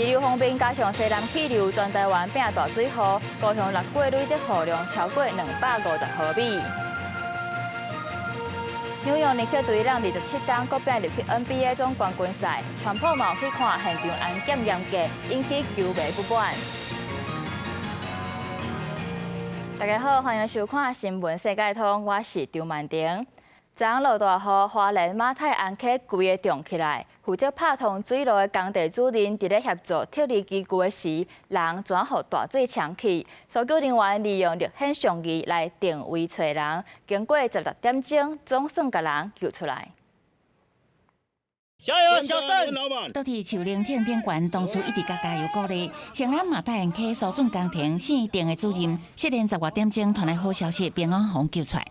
流鋒面加上西南氣流，全台灣變大水雨，高雄六月累積雨量超過250毫米。紐約尼克隊人27冬閣拼入去 NBA 總冠軍賽，川普嘛有去看現場安檢嚴格，引起球迷不滿。大家好，歡迎收看《新聞世界通》，我是張曼婷。昨昏落大雨，花蓮馬太鞍溪規个漲起來。負責拍通水路的工地主任佇咧協助撤離機具的時，人轉予大水沖去。搜救人員利用熱顯像儀來定位揣人，經過16點鐘，總算共人救出來。加油，小鄧！倒佇樹林頂頂懸，當初一直共加油鼓勵。城南馬太鞍溪疏浚工程姓鄧的主任，失聯十外點鐘傳來好消息，平安予救出來。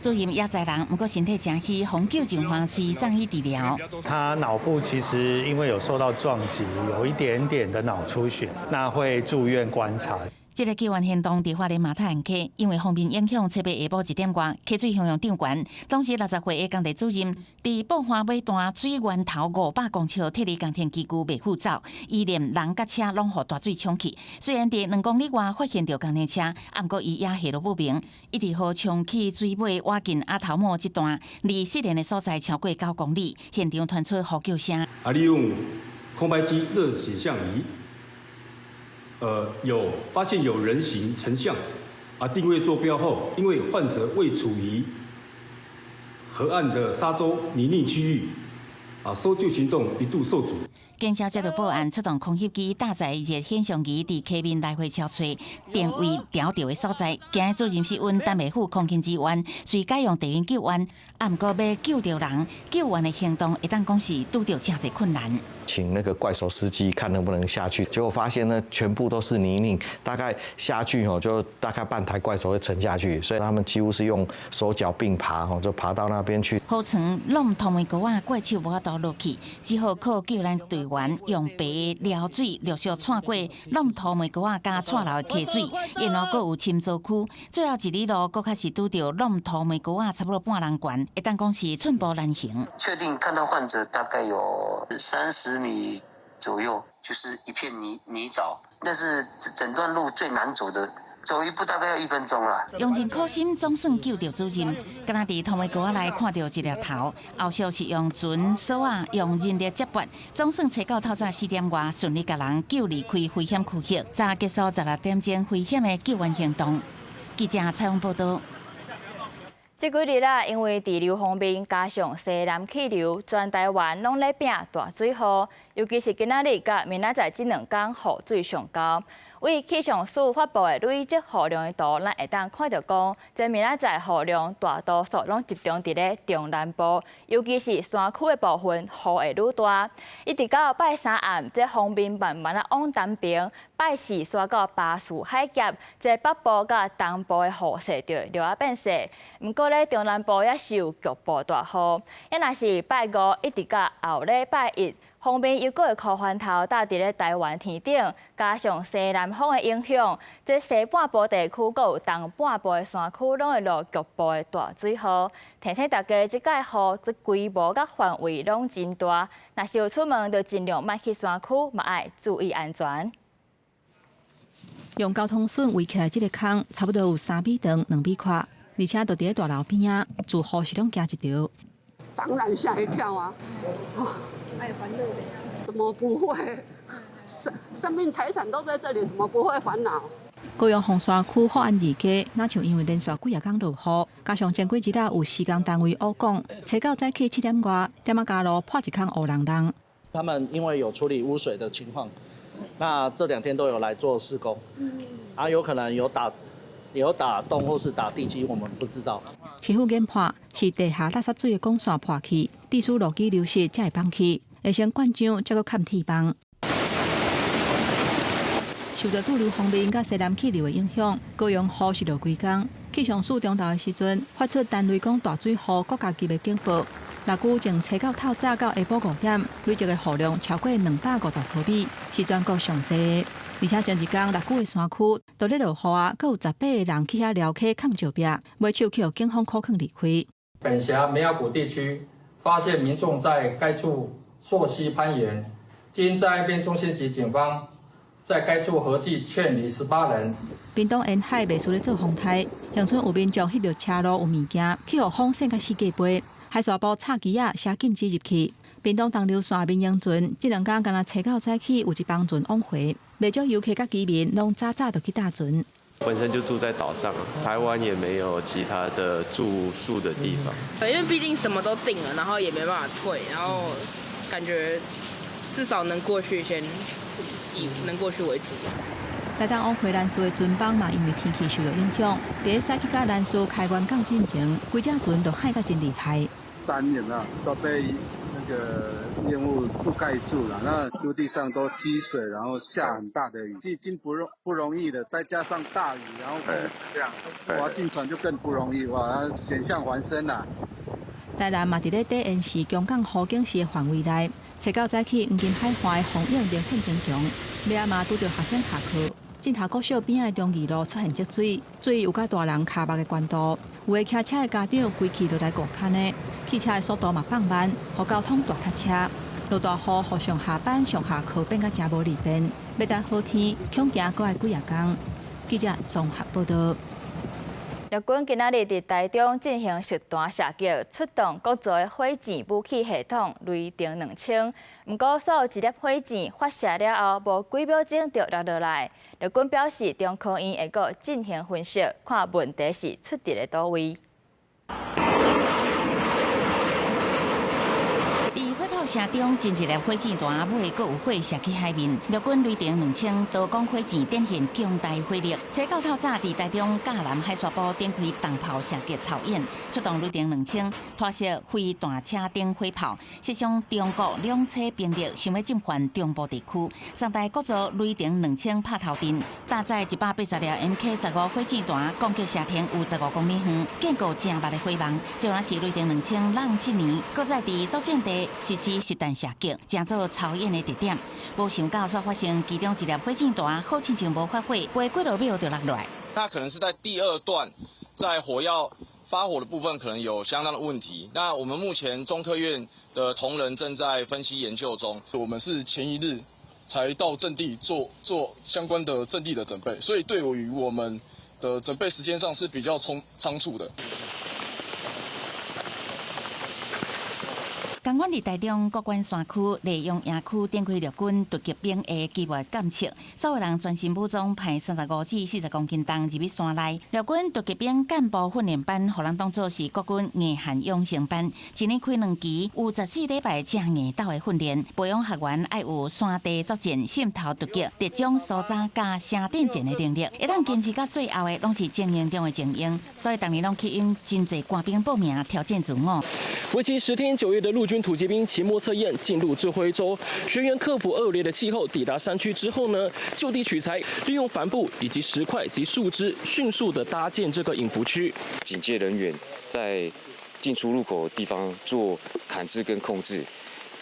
主任也載人，毋過身體誠虛，予救人員隨送去治療。他腦部其實因為有受到撞擊，有一點點的腦出血，那會住院觀察。這个救援行動佇花蓮馬太鞍溪，因為鋒面影響，七八下晡1點外，溪水向上漲懸。當時60歲的工地主任佇布花尾段水源頭500公尺撤離工程機具袂赴走，伊連人佮車攏予大水沖去。雖然佇2公里外發現著工程車，毋過伊也下落不明，一直予沖去水尾倚近阿頭帽這段，離失聯的所在超過9公里。現場傳出呼救聲。啊，利用空拍機熱顯像儀。有發現有人形成像，啊，定位坐標後，因為患者位處於河岸的沙洲泥濘區域，啊，搜救行動一度受阻。警消接到報案，出動空翕機搭載熱顯像儀佇溪面來回搜揣，定位調著的所在。驚的主任是阮等袂赴空勤支援，遂改用地面救援。啊，毋過欲救著人，救援的行動會當講是拄著誠濟困難。請那個怪手司機看能不能下去，結果發現呢，全部都是泥濘，大概下去哦，就大概半台怪手會沉下去，所以他們幾乎是用手腳並爬，就爬到那邊去。河床攏土眉膏仔，怪手無法度落去，只好靠救援隊員用白撩水陸續竄過攏土眉膏仔佮蔡流的溪水，沿路閣有深槽區，最後一里路閣較是拄著攏土眉膏仔，差不多半人懸，會當講是寸步難行。確定看到患者大概有30米左右，就是一片泥沼，那是整段路最難走的，走一步大概要1分鐘啦。用盡苦心總算救著主任，敢若佇土眉膏仔內看著一粒頭，後續是用船索仔用人力接駁，總算揣到透早4點外，順利共人救離開危險區域，才結束16點鐘危險的救援行動。記者採訪報道。這幾日啊，因為對流鋒面加上西南氣流，全台灣攏咧變大水雨，尤其是今仔日佮明仔載這兩工雨水上高。為氣象署發布的累積雨量的圖，咱會當看著講，這明仔載雨量大多數攏集中佇咧中南部，尤其是山區的部分，雨會愈大。一直到拜三暗，這鋒面慢慢仔往東邊，拜四徙到巴士海峽，這北部佮東部的雨勢就會略仔變細。毋過咧，中南部也是有局部大雨。也若是拜五一直到後禮拜一，鋒面又閣會箍翻頭搭佇咧台灣天頂，加上西南風的影響，這西半部地區閣有東半部的山區攏會落局部的大水雨。提醒大家，這擺雨的規模佮範圍攏真大，若是有出門，就盡量莫去山區，嘛愛注意安全。用交通筍圍起來這个空，差不多有3米長、2米寬，而且就佇咧大樓邊仔，自雨時攏驚一著。當然嚇一跳啊！會煩惱袂？怎麼不會？生命財產都在這裡，怎麼不會煩惱？高雄鳳山區福安二街，若像因為連續幾仔工落雨，加上前幾日有施工單位烏講，初九早起7點外，店仔加路破一空烏櫳櫳。他們因為有處理污水的情況，那這兩天都有來做施工，啊，有可能有打洞或是打地基，我們不知道。市府研判是地下垃圾水的管線破去，致使路基流失才會崩去，會先灌漿，才閣崁鐵網。受著對流鋒面佮西南氣流的影響，高雄雨是落規工。氣象署中晝的時陣發出單雷公大水雨國家級的警報。六龜從初九透早到下晡5點，累積的雨量超過250毫米，是全國上濟。而且前一工六龜的山區都咧落雨啊，閣有18個人去遐寮溪崁石壁，尾手去予警方扣囥離開。本轄梅雅谷地區發現民眾在該處溯溪攀岩，經災變中心及警方在該處合計勸離18人。屏東沿海袂輸咧做風颱，鄉村有民眾翕著車路有物件，去予風扇共四界飛，海沙埔插旗仔寫禁止入去。屏東東流線民營船，這兩工敢若初九早起有一幫船往回，袂少遊客佮居民攏早早就去搭船。本身就住在島上，台灣也沒有其他的住宿的地方。因為畢竟什麼都訂了，然後也沒辦法退，然後感覺至少能過去先以能過去為主。台東往回蘭嶼的船班嘛，因為天氣受著影響，佇咧駛去佮蘭嶼開元港進前，規隻船都海甲真厲害。山有沒有都被那個煙霧覆蓋住了，那陸地上都積水，然後下很大的雨，已經不容易了，再加上大雨，然後這樣，哇，進船就更不容易，哇，險象環生啦。台南嘛，佇咧底延時強降雨警示的範圍內，初九早起黃金海岸的風湧明顯增強，尾仔嘛拄著學生下課，鏡頭國小邊仔的中義路出現積水，水有佮大人跤目的懸度，有的騎車的家長規氣都來顧牽的，汽車的速度嘛放慢，予交通大塞車。落大雨，予上下班、上下課變甲誠無利便，欲等好天，恐驚閣愛幾仔工。記者綜合報導。陸軍今仔日佇台中進行實彈射擊，出動國造的火箭武器系統雷霆2000。毋過，所有一粒火箭發射了後，無幾秒鐘就落落來。陸軍表示，中科院會閣進行分析，看問題是出佇咧佗位。佇火炮聲中，真一粒火箭彈尾閣有火射去海面。陸軍雷霆2000多管火箭展現強大火力。初九透早佇台中嘉南海沙埔展開重炮射擊操演，出動雷霆2000拖射飛彈車頂火炮，設想中國兩棲兵力想欲進犯中部地區，三台國造雷霆2000拍頭陣，搭載180粒 MK-15火箭彈，攻擊射程有15公里遠，建構正密的火網。這若是雷霆2000零七年，閣再佇作戰地實施實彈射擊，成做操演的特點。無想到煞發生其中一粒火箭彈，好親像無發火，飛幾落秒就落來。那可能是在第二段，在火藥發火的部分可能有相當的問題。那我們目前中科院的同仁正在分析研究中。我們是前一日才到陣地做相關的陣地的準備，所以對於我們的準備時間上是比較匆倉促的。仝款佇台中國關山區麗陽營區展開陸軍突擊兵的機密鑑測，所有人全身武裝，派35至40公斤重入去山內。陸軍突擊兵幹部訓練班，予人當做是國軍硬漢養成班，一年開兩期，有14禮拜正硬鬥的訓練，培養學員愛有山地作戰、滲透突擊、特種搜查佮城鎮戰的能力。會當堅持到最後的，攏是精英中的精英，所以逐年攏吸引真濟官兵報名挑戰自我。為期10天9夜的陸軍突擊兵期末測驗進入最後一週，學員克服惡劣的氣候，抵達山區之後呢，就地取材，利用帆布以及石塊及樹枝，迅速的搭建這個隱伏區。警戒人員在進出入口的地方做牽制跟控制，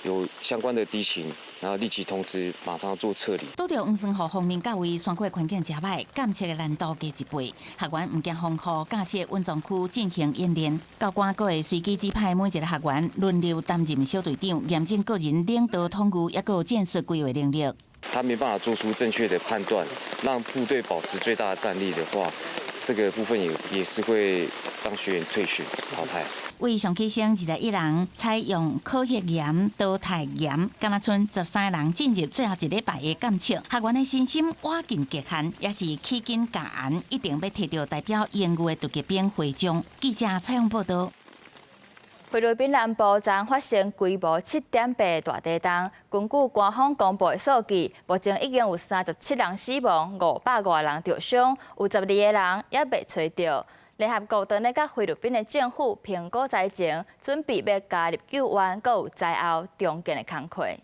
有相關的敵情，然後立即通知，馬上做撤離。拄著黃霜雨鋒面，到位山區環境誠歹，鑑測的難度加一倍。學員毋驚風雨，駕駛穩裝區進行演練。教官閣會隨機指派每一個學員輪流擔任小隊長，驗證個人領導統御，抑閣有戰術規劃能力。他沒辦法做出正確的判斷，讓部隊保持最大的戰力的話，這個部分也是會讓學員退訓淘汰。為上起升21人，採用科學鹽淘汰鹽，敢若賰13人進入最後一禮拜的鑑測，學員的身心倚近極限，也是起緊加絚，一定欲提著代表榮譽的突擊兵徽章。記者採訪報導。菲律賓南部昨發生規模7.8大地動，根據官方公布的數據，目前已經有37人死亡，500外人著傷，有12個人猶未揣著。聯合國正咧佮菲律賓的政府評估災情，準備欲加入救援，閣有災後重建的工課。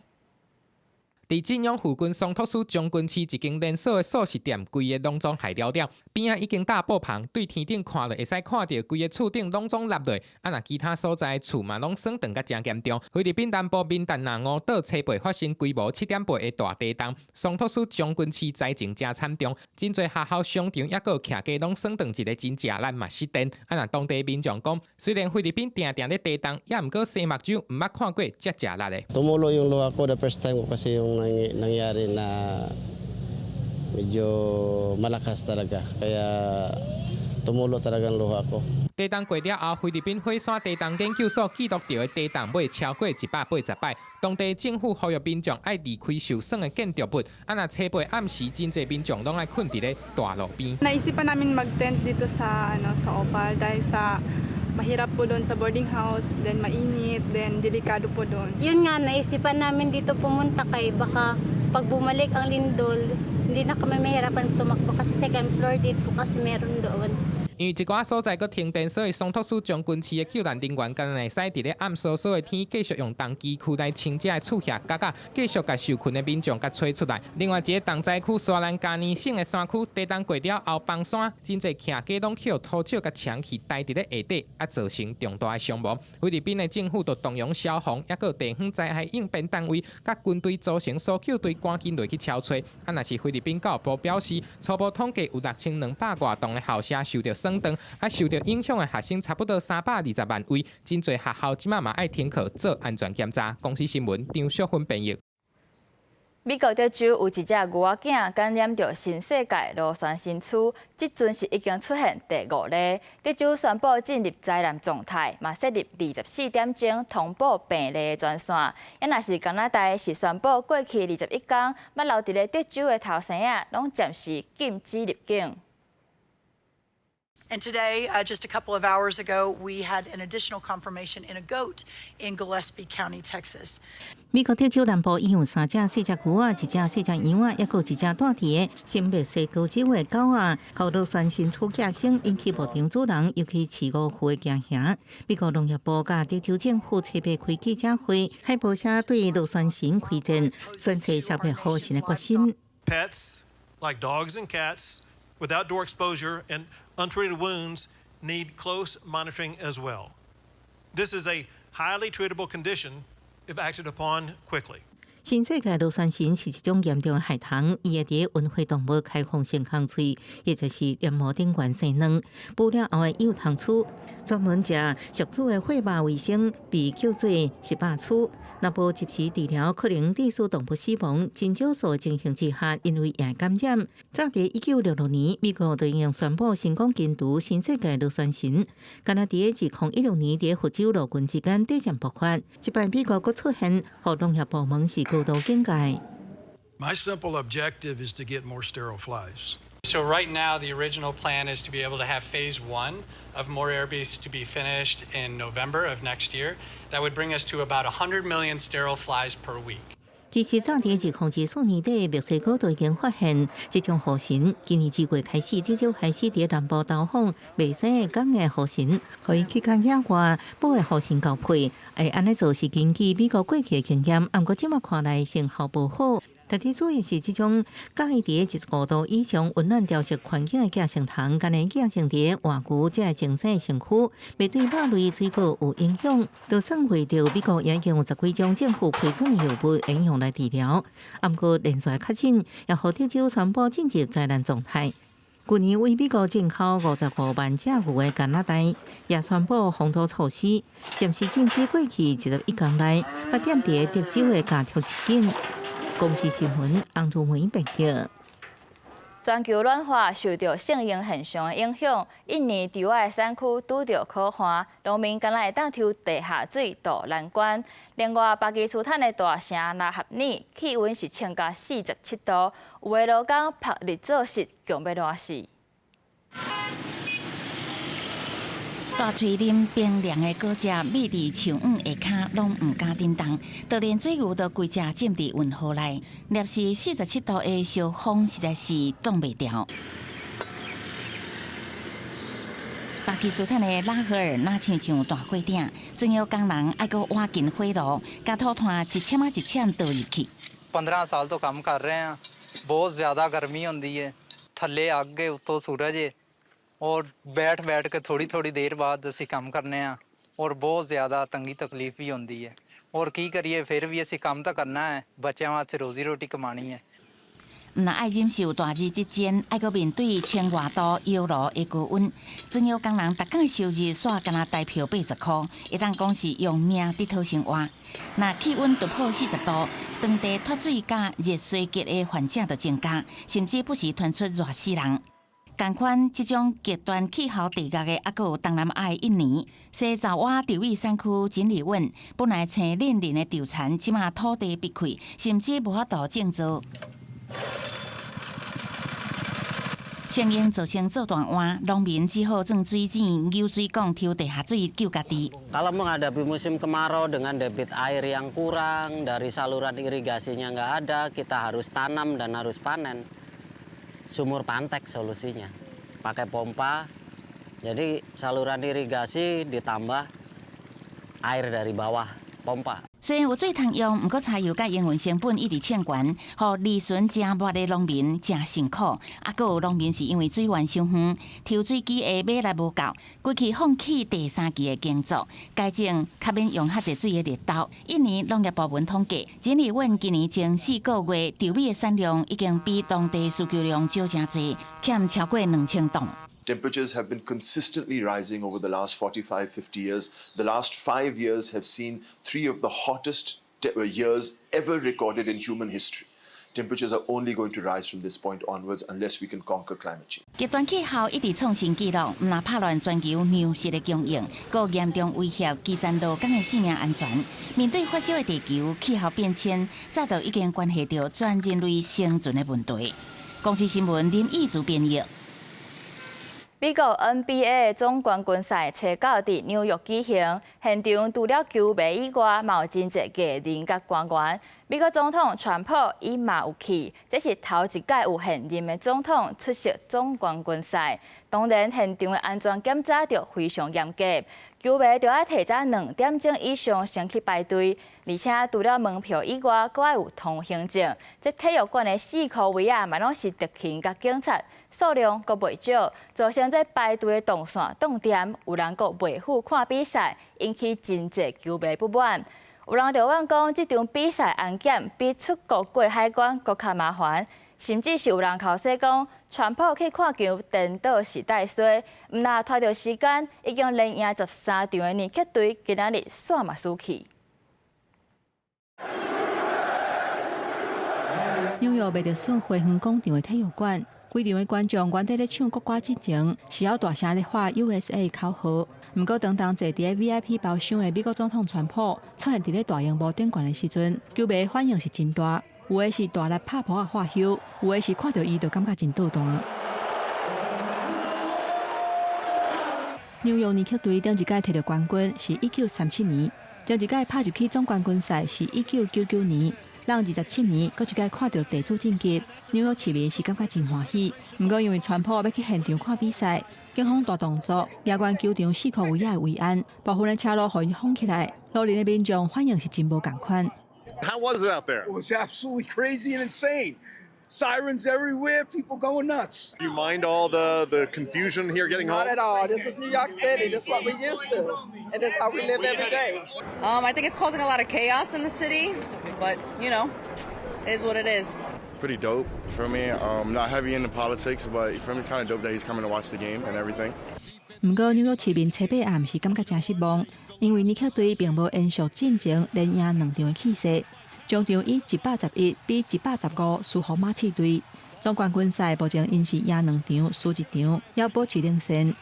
佇晉陽附近桑托斯將軍市一間連鎖的速食店，規个攏總害了了，邊仔已經搭布棚，對天頂看落會使看著規个厝頂攏總塌落。啊，若其他所在厝嘛攏損斷甲誠嚴重。菲律賓南部民但那奧島初八發生規模7.8的大地動，桑托斯將軍市災情誠慘重，真濟學校、商場抑閣徛家攏損斷一个真濟力嘛失電。啊，若當地民眾講，雖然菲律賓定定咧地動，也毋過西目睭毋捌看過遮濟力的。 Tumulo yung luha ko the first time ko kasi yung nangyari na medyo malakas talaga. Kaya tumulo talaga ang luha ko. 地動過了後，菲律賓火山地動研究所記錄著的地動欲超過180擺。當地政府呼籲民眾愛離開受損的建築物。啊，若初八暗時，真濟民眾攏愛睏佇咧大路邊。 Naisipan namin mag-tent dito sa ano sa Opal dahil sa mahirap po doon sa boarding house, then mainit, then delikado po doon. Yun nga, naisipan namin dito pumunta kay baka pag bumalik ang lindol, hindi na kami mahirapan tumakbo kasi second floor din po kasi meron doon. 因為一寡所在閣停電，所以桑托斯將軍市的救難人員敢若會使佇咧暗嗖嗖的天，繼續用重機具來清這个厝瓦角仔，繼續共受困的民眾共揣出來。另外一个重災區沙蘭加尼省的山區，地動過了後崩山，真濟徛家攏予土石佮牆去待佇咧下底，啊造成重大的傷亡。菲律賓的政府就動用消防，抑閣地方災害應變單位，佮軍隊組成搜救隊，趕緊落去搜揣。啊，若是菲律賓教育部表示，初步統計有6200外棟的校舍受著損斷，啊，受著影響的學生差不多320萬位，真濟學校這馬嘛愛停課做安全檢查。公視新聞張淑芬編譯。美國德州有一隻牛仔囝感染著新世界螺旋鱘蛆，這陣是已經出現第五例。德州宣布進入災難狀態，嘛設立24點鐘通報病例的專線。抑若是加拿大是宣布過去21工，捌留佇咧德州的頭生仔，攏暫時禁止入境。 And today, just a couple of hours ago, we had an additional confirmation in a goat in Gillespie County, Texas. 美國德州南部已有三隻細隻牛仔，一隻細隻羊仔，抑閣一隻蹛佇新墨西哥州的狗仔，予螺旋鱘蛆寄生，引起牧場主人尤其飼牛婦的驚嚇。美國農業部佮德州政府初八開記者會，海報寫對螺旋鱘開戰，宣誓消滅虎神的決心。 Pets like dogs and cats with outdoor exposure and untreated wounds need close monitoring as well. This is a highly treatable condition if acted upon quickly. 新世界螺旋鱘是一種嚴重的害蟲，伊會佇溫血動物開放性空喙，或者是黏膜頂懸生卵，孵了後的幼蟲蛆，專門食宿主的血肉為生，被叫做食肉蛆。若無及時治療，可能致使動物死亡。真少數情形之下，因為會感染。早佇1966年，美國就已經宣布成功根除新世界螺旋鱘。敢若佇2016年，佇佛州陸軍之間短暫爆發，這擺美國閣出現，予農業部門是高度警戒。 My simple objective is to get more sterile flies. So right now, the original plan is to be able to have phase one of More Air to be finished in November of next year. That would bring us to about 100 million sterile flies per week. 其實早佇2014年底，墨西哥就已經發現這種虎蠄。今年2月開始，德州開始佇南部投放袂生的公的虎蠄，予伊去佮野外母的虎蠄交配。會按呢做是根據美國過去的經驗，毋過這馬看來成效無好。特別注意是這種佮意佇25度以上溫暖潮濕環境的寄生蟲，敢若寄生佇活牛這个增生身軀，袂對肉類水果有影響。就算為著美國已經有十幾種政府批准的藥物應用來治療，毋過連續確診，也予德州宣布進入災難狀態。去年為美國進口55萬隻牛的加拿大，也宣布封堵措施，暫時禁止過去21工內捌踮佇德州的家畜入境。公視新聞，洪如梅報道。全球暖化受著聖嬰現象的影響，印尼稻仔的產區拄著苦旱，農民敢若會當抽地下水渡難關。另外，巴基斯坦的大城拉合爾氣溫是衝到47度，有的勞工曝日做穡，強欲熱死。大喙啉冰涼的果汁，覕佇樹蔭下跤攏毋敢振動，就連水牛都規隻浸佇運河內，攝氏47度的燒風實在是擋袂牢。巴基斯坦的拉合爾若親像大火鼎，專業工人愛閣挖緊火爐，共土炭一攕仔一攕倒入去。15 ਸਾਲ ਤੋਂ ਕੰਮ ਕਰ ਰਹੇ ਹਾਂ। ਬਹੁਤ ਜ਼ਿਆਦਾ ਗਰਮੀ ਹੁੰਦੀ ਹੈ। ਥੱਲੇ ਅੱਗ ਹੈ, ਉੱਤੋਂ ਸੂਰਜ ਹੈ ਔਰ ਬੈਠ ਬੈਠ ਕੇ ਥੋੜੀ ਥੋੜੀ ਦੇਰ ਬਾਅਦ ਅਸੀਂ ਕੰਮ ਕਰਨੇ ਆ ਔਰ ਬਹੁਤ ਜ਼ਿਆਦਾ ਤੰਗੀ ਤਕਲੀਫ ਵੀ ਹੁੰਦੀ ਹੈ ਔਰ ਕੀ ਕਰੀਏ, ਫਿਰ ਵੀ ਅਸੀਂ ਕੰਮ ਤਾਂ ਕਰਨਾ ਹੈ, ਬੱਚਿਆਂ ਵਾਸਤੇ ਰੋਜ਼ੀ ਰੋਟੀ ਕਮਾਣੀ ਹੈ। 毋若愛忍受大熱之煎，愛閣面對千外度窯爐的高溫，磚窯工人逐工收入煞干焦台票80箍，會當講是用命佇討生活。若氣溫突破40度，當地脫水佮熱衰竭的患者就增加，甚至不時傳出熱死人。仝款，這種極端氣候地獄的，猶閣有東南亞的印尼，西爪哇稻米產區錦鯉汶，本來青嫩嫩的稻田，這馬土地篕開，甚至無法度種作。聲音造成做大碗，農民只好鑽水井、搝水管、抽地下水救家己。 Kalau menghadapi musim kemarau dengan debit air yang kurang, dari saluran irigasinya nggak ada, kita harus tanam dan harus panen. Sumur pantek solusinya, pakai pompa. Jadi saluran irigasi ditambah air dari bawah pompa. 雖然有水通用，毋過柴油佮營運成本一直衝懸，予利潤誠薄的農民誠辛苦。啊，閣有農民是因為水源傷遠，抽水機的馬力無夠，規氣放棄第三季的耕作，改種較免用較濟水的綠豆。印尼農業部門統計，錦鯉汶今年前4個月稻米的產量已經比當地需求量少誠濟，欠超過2000噸。 Temperatures have been consistently rising over the last 45, 50 years. The last 5 years have seen three of the hottest years ever recorded in human history. Temperatures are only going to rise from this point onwards unless we can conquer climate change. 極端氣候一直創新紀錄，毋若拍亂全球糧食的供應，閣嚴重威脅基層勞工的性命安全。面對發燒的地球，氣候變遷早就已經關係著全人類生存的問題。公視新聞林義祖編譯。美國 NBA 總冠軍賽初九佇紐約舉行，現場除了球迷以外，嘛有真濟藝人佮官員。美國總統川普伊嘛有去，這是頭一擺有現任的總統出席總冠軍賽。當然，現場的安全檢查就非常嚴格，球迷著愛提早2點鐘以上先去排隊，而且除了門票以外，閣愛有通行證。這體育館的四箍圍仔，嘛攏是特勤佮警察，數量閣袂少，造成這排隊的動線擋恬，有人閣袂赴看比賽，引起真濟球迷不滿。有人就怨講，這場比賽安檢比出國過海關閣較麻煩，甚至是有人剾洗講，川普去看球顛倒是帶衰，毋若拖著時間，已經連贏13場的尼克隊，今仔日煞嘛輸去。紐約麥迪遜花園廣場的體育館，規場的觀眾原底咧唱國歌之前，是猶大聲咧喊 USA 口號。毋過，當當坐佇咧 VIP 包廂的美國總統川普出現佇咧大螢幕頂懸的時陣，球迷反應是真大，有的是大力拍噗仔喝泅，有的是看著伊就感覺真搗蛋。紐約尼克隊頂一擺摕著冠軍是1937年，前一擺拍入去總冠軍賽是1999年。人27年，閣一擺看著地主晉級，紐約市民是感覺真歡喜。毋過因為川普欲去現場看比賽，警方大動作，嚴管球場四箍圍仔的維安，部分的車路予𪜶封起來，路人的民眾反應是真無仝款。 How was it out there? It was absolutely crazy and insane. Sirens everywhere, people going nuts. Do you mind all the confusion here getting Not home? at all. This is New York City. This is what we're used to. And this is how we live every day. I think it's causing a lot of chaos in the city, but it is what it is. Pretty dope for me. Not heavy into politics, but for me, it's kind of dope that he's coming to watch the game and everything. 毋過紐約市民初八暗是感覺誠失望，因為尼克隊並無延續進前連贏兩場的氣勢，終場以111比115輸予馬刺隊。總冠軍賽目前𪜶是贏兩場輸一場，猶保持領先。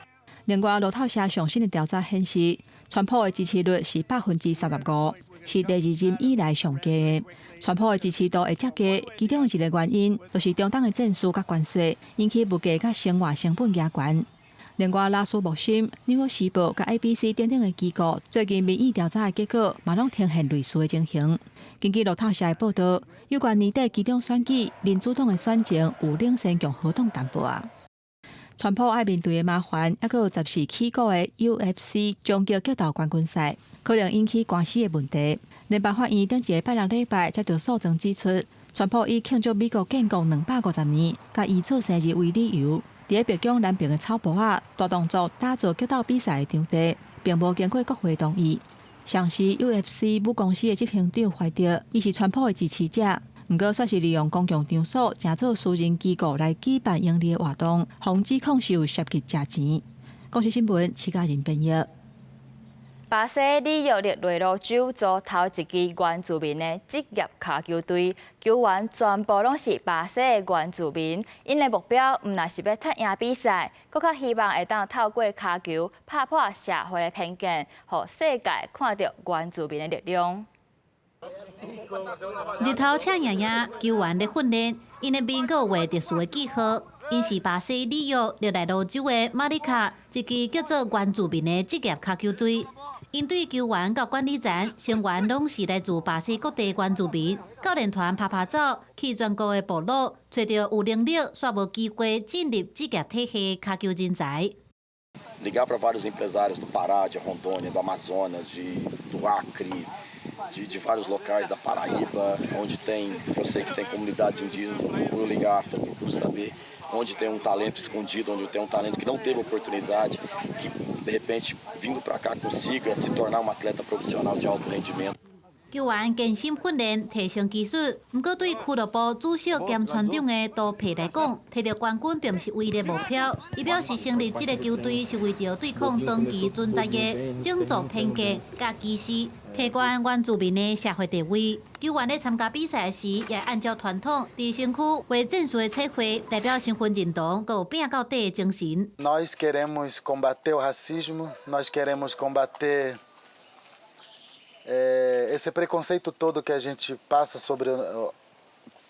另外，路透社上新的調查顯示，川普的支持率是35%，是第二任以來上低的。川普的支持度會遮低，其中一個原因就是中東的戰事佮關稅引起物價佮生活成本加懸。另外，拉斯莫森、紐約時報佮 ABC 等等的機構最近民意調查的結果，嘛攏呈現類似的情形。根據路透社的報導，有關年底期中選舉，民主黨的選情有領先共和黨淡薄仔。川普愛面對的麻煩，猶閣有十四起鼓的 UFC 終極格鬥冠軍賽，可能引起官司的問題。聯邦法院頂一個拜六禮拜才著訴狀指出，川普以慶祝美國建國250年，共伊做生日為理由，佇咧白宮南邊的草埔仔大動作打造格鬥比賽的場地，並無經過國會同意。上市 UFC 母公司的執行長懷特，伊是川普的支持者，毋過煞是利用公共場所，成做私人機構來舉辦營利的活動，予指控是有涉及食錢。公視新聞，徐嘉仁編譯。巴西里約熱內盧州組頭一支原住民的職業跤球隊，球員全部攏是巴西的原住民。𪜶的目標毋但是欲踢贏比賽，閣較希望會當透過跤球拍破社會的偏見，予世界看著原住民的力量。日頭赤炎炎，球員咧訓練，𪜶的面閣有畫特殊的記號。𪜶是巴西里約熱內盧州的馬里卡，一支叫做原住民的職業跤球隊。𪜶對球員佮管理層成員攏是來自巴西各地原住民。教練團趴趴走去全國的部落，揣著有能力煞無機會進入職業體系跤球人才。 Ligar para vários empresários do Pará, de Rondônia, do Amazonas, do Acre, de vários locais da Paraíba, onde tem, eu sei que tem comunidades indígenas, eu procuro ligar, eu procuro saber onde tem um talento escondido, onde tem um talento que não teve oportunidade, que de repente vindo para cá consiga se tornar um atleta profissional de alto rendimento. 球員堅心訓練，提升技術。毋過對俱樂部主席兼船長的多皮來講，摕著冠軍並毋是唯一的目標。伊表示成立這个球隊是為著對抗長期存在的種族偏見佮歧視，提懸原住民的社會地位。球員咧參加比賽時，也按照傳統，佇身軀畫戰士的彩繪，代表身份認同，閣有拼到底的精神。 Nós queremos combater o racismo, nós queremos combater esse preconceito todo que a gente passa sobre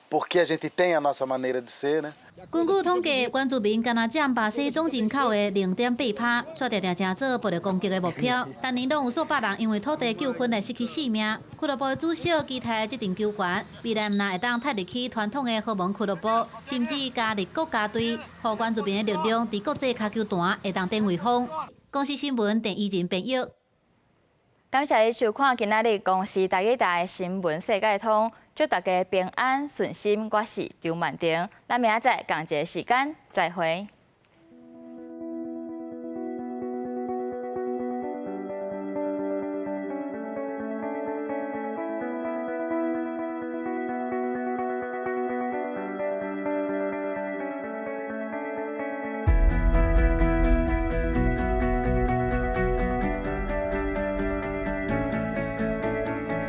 porque a gente tem a nossa maneira de ser, né? 根據統計，原住民敢若佔巴西總人口的0.8趴，卻常常成做暴力攻擊的目標。逐年攏有數百人因為土地糾紛來失去性命。俱樂部的主席期待這陣球員未來毋但會當踢入去傳統的豪門俱樂部，甚至加入國家隊，予原住民的力量佇國際跤球壇會當展威風。公視新聞鄧怡仁編譯。感謝你收看今仔日公視台語台的新聞世界通，祝大家平安順心。我是張曼婷，咱明仔載仝一个時間再會。